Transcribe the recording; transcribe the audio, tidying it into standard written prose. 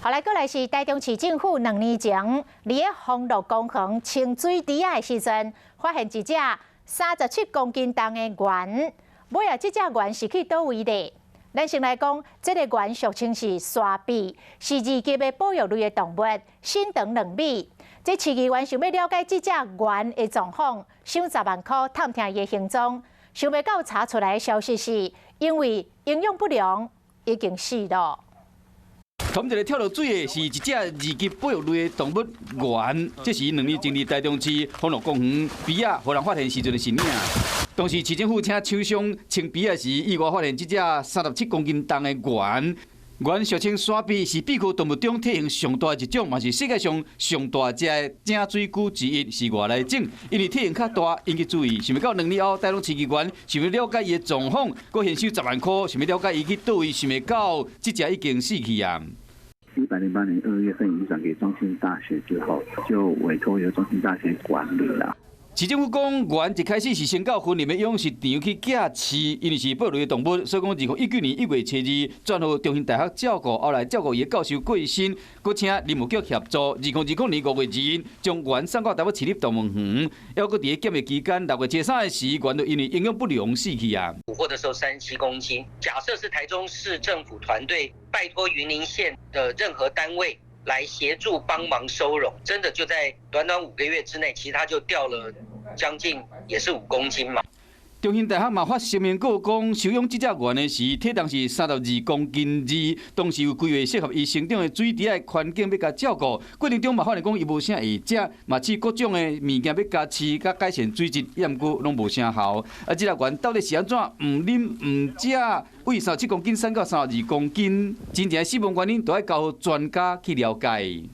好來，過來是台中市政府2年前，佇咧豐樂公園清水池仔的時陣，發現一隻37公斤重的螈。尾仔，這隻螈是去佗位咧？咱先來講，這個螈俗稱是沙鱉，是二級的保育類的動物，身長2米。這市議員想欲了解這隻螈的狀況，賞10萬箍探聽伊的行蹤，想袂到查出來的消息是，因為營養不良，已經死了。頭一个跳落水的是一隻二級保育類的動物螈，這是2年前佇台中市豐樂公園邊仔，予人發現時陣的身影。當時市政府請廠商清埤仔時，意外發現這隻37公斤重的螈。螈俗稱沙鱉，是鱉科動物中體型上大的一種，嘛是世界上上大隻的井水龜之一，是外來種。因為體型較大，引起注意。想袂到2年後，台中市議員想欲了解伊的狀況，閣現收10萬箍，想欲了解伊去佗位，想袂到這隻已經死去啊！108年2月份移轉給中興大學之後，就委託由中興大學管理啦。市政府講，螈一開始是先到雲林的養殖場去寄飼，因為是保育類的動物，所以講2019年1月7日轉予中興大學照顧，後來照顧伊的教授過身，閣請林務局協助。2020年5月2日，將螈送到台北市立動物園，猶閣佇咧檢疫期間，6月73的時，螈就因為營養不良死去啊。捕獲的時候37公斤，假設是台中市政府團隊拜託雲林縣的任何單位來協助幫忙收容，真的就在短短5個月之內，其實它就掉了將近也是5公斤嘛。中興大學嘛發聲明告講，收養這隻螈的時，體重是32公斤2，當時有規劃適合伊成長的水池的環境欲共照顧。過程中嘛發現講伊無啥會食，嘛試各種的物件欲共飼，佮改善水質，毋過攏無啥效。啊，這隻螈到底是按怎毋啉毋食，為37公斤瘦到32公斤，真正死亡原因，都愛交予專家去了解。